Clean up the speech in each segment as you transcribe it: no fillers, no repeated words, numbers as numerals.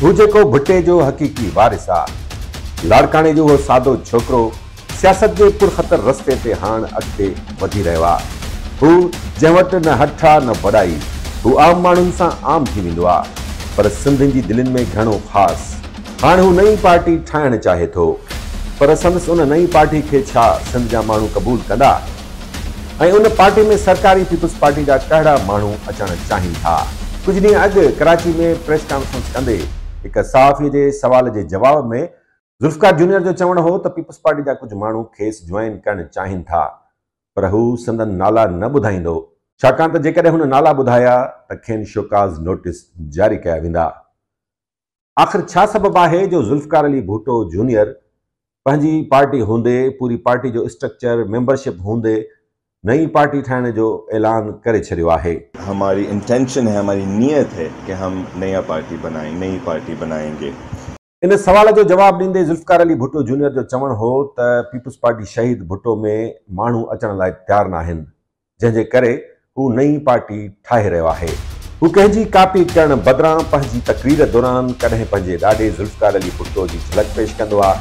هو جيڪو ڀٽي جو حقيقي وارث آ. لاڙڪاڻي جو اهو سادو ڇوڪرو سياست جي پرخطر رستي تي هاڻ اڳتي وڌي رهيو آ. هو جنهن وٽ نه هٺ آ نه وڏائي. هو عام ماڻهن سان عام ٿي ويندو آ. پر سنڌين جي دلين ۾ گهڻو خاص. هاڻ هو نئين پارٽي ٺاهڻ چاهي ٿو. پر سندس ان نئين پارٽي کي ڇا سنڌ جا ماڻهو قبول ڪندا؟ ۽ ان پارٽي ۾ سرڪاري پيپلز پارٽي جا ڪهڙا ماڻهو اچڻ چاهين ٿا؟ ڪجهه ڏينهن اڳ ڪراچي ۾ پريس ڪانفرنس ڪندي هڪ صحافي جي سوال جي جواب ۾ ذوالفقار جونيئر جو چوڻ هو ته پيپلز پارٽي جا ڪجهه ماڻهو کيس جوائن ڪرڻ چاهين ٿا پر هو سندن نالا نه ٻڌائيندو ڇاڪاڻ ته جيڪڏهن هن نالا ٻڌايا ته کين شوڪاز نوٽيس جاري ڪيا ويندا. آخر ڇا سبب آهي جو ذوالفقار علي ڀٽو جونيئر پنهنجي پارٽي هوندي، پوري پارٽي جو اسٽرڪچر، ميمبرشپ هوندي نئين پارٽي ٺاهڻ جو اعلان ڪري ڇڏيو آهي؟ هماري انٽينشن هي، هماري نيت هي ڪه هم نيا پارٽي بنائين، نئي پارٽي بنائين گي. ان سوال جو جواب ڏيندي ذوالفقار علي ڀٽو جونيئر جو چوڻ هو ته پيپلز پارٽي شهيد ڀٽو ۾ ماڻهو اچڻ لاء تيار ناهن، جنهن جي ڪري هو نئين پارٽي ٺاهي رهيو آهي. هو ڪنهن جي ڪاپي ڪرڻ بدران پنهنجي تقرير دوران ڪڏهن پنهنجي ڏاڏي ذوالفقار علي ڀٽو جي جهلڪ پيش ڪندو آ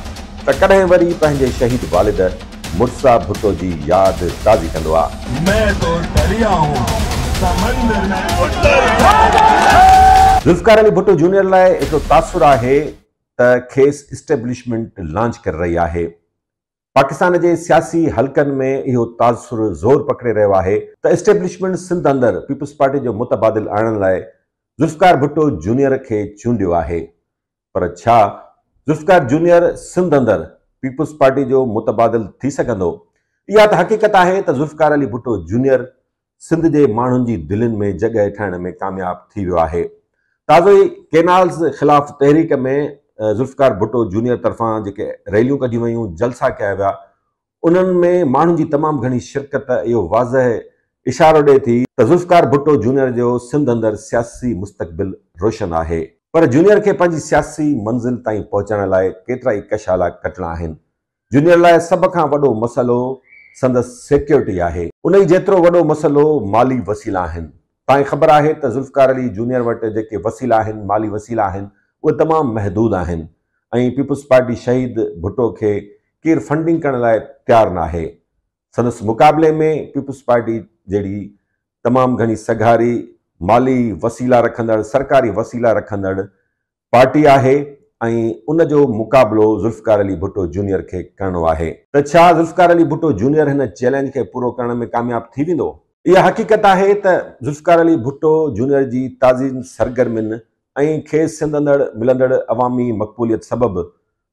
ته ڪڏهن وري پنهنجي شهيد والد مرتضيٰ ڀٽو جي ياد تازي ڪندو آ. مين تو دريا هون سمندر مين اتر ذوالفقار علي ڀٽو جونيئر لاء هڪڙو تاثر آهي ته کيس اسٽيبلشمينٽ لانچ ڪري رهي آهي. پاڪستان جي سياسي حلقن ۾ اهو تاثر زور پڪڙي رهيو آهي ته اسٽيبلشمينٽ سنڌ اندر پيپلز پارٽي جو متبادل آڻڻ لاء ذوالفقار ڀٽو جونيئر کي چونڊيو آهي پر ڇا ذوالفقار جونيئر سنڌ اندر پيپلز پارٽي جو متبادل ٿي سگهندو؟ اها ته حقيقت آهي ته ذوالفقار علي ڀٽو جونيئر سنڌ جي ماڻهن جي دلين ۾ جڳهه ٺاهڻ ۾ ڪامياب ٿي ويو آهي. تازو ئي ڪينالز خلاف تحريڪ ۾ ذوالفقار ڀٽو جونيئر طرفان جيڪي ريليون ڪڍيون ويون، جلسا ڪيا ويا، انهن ۾ ماڻهن جي تمام گهڻي شرڪت اهو واضح اشارو ڏئي ٿي ته ذوالفقار ڀٽو جونيئر جو سنڌ اندر سياسي مستقبل روشن آهي. پر جونيئر کي پنهنجي سياسي منزل تائين پهچڻ لاء ڪيترائي ڪشالا ڪٽڻا آهن. جونيئر لاء سڀ کان وڏو مسئلو سندس سيڪيورٽي آهي. انهي جيترو وڏو مسئلو مالي وسيلا آهن. تانکي خبر آهي ته ذوالفقار علي جونيئر وٽ جيڪي وسيلا آهن، مالي وسيلا آهن، اهي تمام محدود آهن ۽ پيپلز پارٽي شهيد ڀٽو کي ڪير فنڊنگ ڪرڻ لاء تيار ناهي. سندس مقابلي ۾ پيپلز پارٽي جهڙي تمام گهڻي سگهاري مالي وسيلا رکندڙ، سرڪاري وسيلا رکندڙ پارٽي آهي ۽ ان جو مقابلو ذوالفقار علي ڀٽو جونيئر کي ڪرڻو آهي. ته ڇا ذوالفقار علي ڀٽو جونيئر هن چئلينج کي پورو ڪرڻ ۾ ڪامياب ٿي ويندو؟ اها حقيقت آهي ته ذوالفقار علي ڀٽو جونيئر جي تازين سرگرمين ۽ کيس سنڌ اندڙ ملندڙ عوامي مقبوليت سبب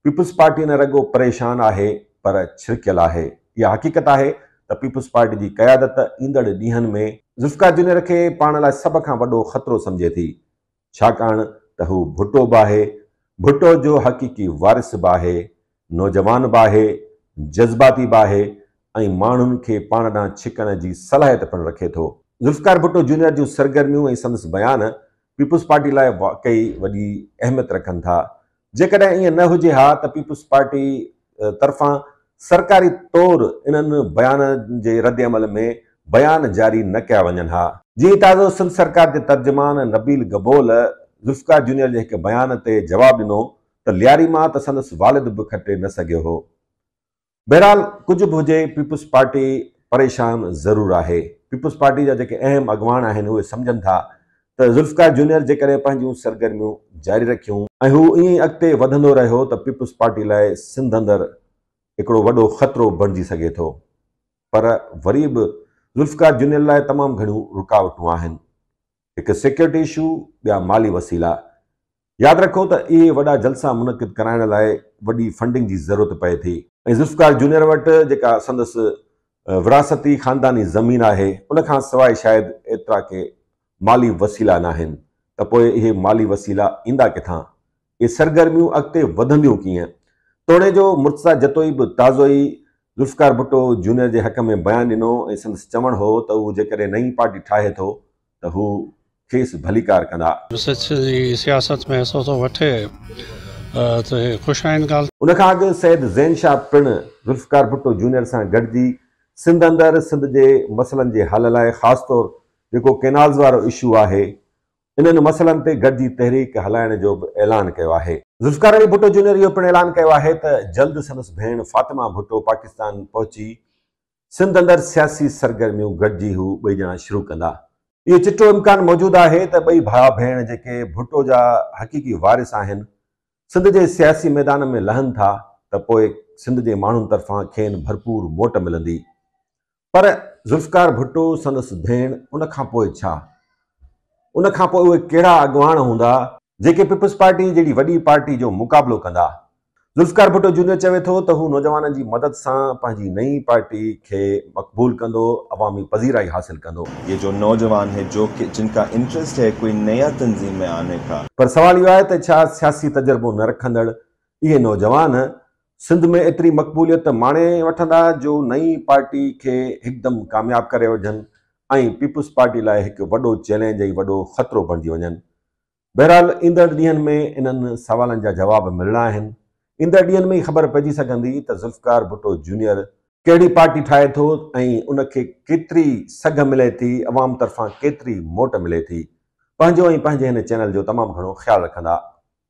پيپلز پارٽي نه رڳو پريشان آهي پر ڇرڪيل آهي. اها حقيقت آهي ته پيپلز پارٽي جي قيادت ايندڙ ڏينهن ۾ ذوالفقار جونيئر کي پاڻ لاء سڀ کان وڏو خطرو سمجهي ٿي. ڇاڪاڻ ته هو ڀٽو به آهي، ڀٽو جو حقيقي وارث به آهي، نوجوان به آهي، جذباتي به آهي ۽ ماڻهن کي پاڻ ڏانهن ڇڪڻ جي صلاحيت پڻ رکي ٿو. ذوالفقار ڀٽو جونيئر جون سرگرميون ۽ سندس بيان پيپلز پارٽي لاء واقعي وڏي اهميت رکن ٿا. جيڪڏهن ائين نه هجي ها ته پيپلز پارٽي طرفان سرڪاري طور انهن بيانن جي ردعمل ۾ بيان جاري نه ڪيا وڃن ها. جيئن ئي تازو سنڌ سرڪار جي ترجمان نبيل گبول ذوالفقار جونيئر جي هڪ بيان تي جواب ڏنو ته لياري مان ته سندس والد به کٽي نه سگهيو هو. بهرحال ڪجهه به هجي پيپلز پارٽي پريشان ضرور آهي. پيپلز پارٽي جا جيڪي اهم اڳواڻ آهن اهي سمجهن ٿا ته ذوالفقار جونيئر جيڪڏهن پنهنجون سرگرميون جاري رکيون ۽ هو ائين ئي اڳتي وڌندو رهيو ته پيپلز پارٽي لاء سنڌ اندر هڪڙو وڏو خطرو بڻجي سگهي ٿو پر وري به ذوالفقار جونيئر لاء تمام گهڻيون رڪاوٽون آهن هڪ سيڪيورٽي اشو ٻيا مالي وسيلا. ياد رکو ته اهي وڏا جلسا منعقد ڪرائڻ لاء وڏي فنڊنگ جي ضرورت پئي ٿي. ۽ ذوالفقار جونيئر وٽ جيڪا سندس وراثتي خانداني زمين آهي ان کان سواء شايد ايترا ڪي مالي وسيلا ناهن ته پوء اهي مالي وسيلا ايندا ڪٿان؟ اهي سرگرميون اڳتي وڌنديون ڪيئن؟ توڻي جو مرتضيٰ جتوئي به تازو ئي ذوالفقار ڀٽو جونيئر جي حق ۾ بيان ڏنو ۽ سندس چوڻ هو ته هو جيڪڏهن نئين پارٽي ٺاهي ٿو ته هو کيس ڀليڪار ڪندا. سچ جي سياست ۾ حصو ٿو وٺي ته خوش آئند ڳالهه. ان کان اڳ سيد زين شاهه پڻ ذوالفقار ڀٽو جونيئر سان گڏجي سنڌ اندر سنڌ جي مسئلن جي حل لاء خاص طور جيڪو ڪينالز وارو اشو آهي انهن مسئلن تي گڏجي تحريڪ هلائڻ جو به اعلان ڪيو آهي. ذوالفقار علي ڀٽو جونيئر اهو پڻ اعلان ڪيو آهي ته جلد سندس ڀيڻ فاطمه ڀٽو پاڪستان پهچي سنڌ اندر سياسي سرگرميون گڏجي هو ٻئي ڄڻا شروع ڪندا. اهو چٽو امڪان موجود آهي ته ٻئي ڀاء ڀيڻ جيڪي ڀٽو جا حقيقي وارث آهن، سنڌ جي سياسي ميدان ۾ لهن ٿا ته پوء سنڌ جي ماڻهن طرفان کين ڀرپور موٽ ملندي. پر ذوالفقار ڀٽو، سندس ڀيڻ، ان کان پوء ڇا؟ ان کان پوء اهي ڪهڙا اڳواڻ هوندا، جيڪي پيپلز پارٽي جهڙي وڏي پارٽي جو مقابلو ڪندا؟ ذوالفقار ڀٽو جونيئر چوي ٿو ته هو نوجوانن جي مدد سان پنهنجي نئين پارٽي کي مقبول ڪندو، عوامي پذيرائي حاصل ڪندو. يي جو نوجوان هي جو ڪي جن ڪا انٽرسٽ هي ڪوئي نيا تنظيم ۾ آني ڪا. پر سوال اهو آهي ته ڇا سياسي تجربو نه رکندڙ اهي نوجوان سنڌ ۾ ايتري مقبوليت ماڻي وٺندا جو نئين پارٽي کي هڪدم ڪامياب ڪري وجهن ۽ پيپلز پارٽي لاء هڪ وڏو چئلينج ۽ وڏو خطرو بڻجي وڃن. بهرحال ايندڙ ڏينهن ۾ انهن سوالن جا جواب ملڻا آهن. ايندڙ ڏينهن ۾ ئي خبر پئجي سگهندي ته ذوالفقار ڀٽو جونيئر ڪهڙي پارٽي ٺاهي ٿو ۽ ان کي ڪيتري سگهه ملي ٿي، عوام طرفان ڪيتري موٽ ملي ٿي. پنهنجو ۽ پنهنجي هن چينل جو تمام گهڻو خيال رکندا.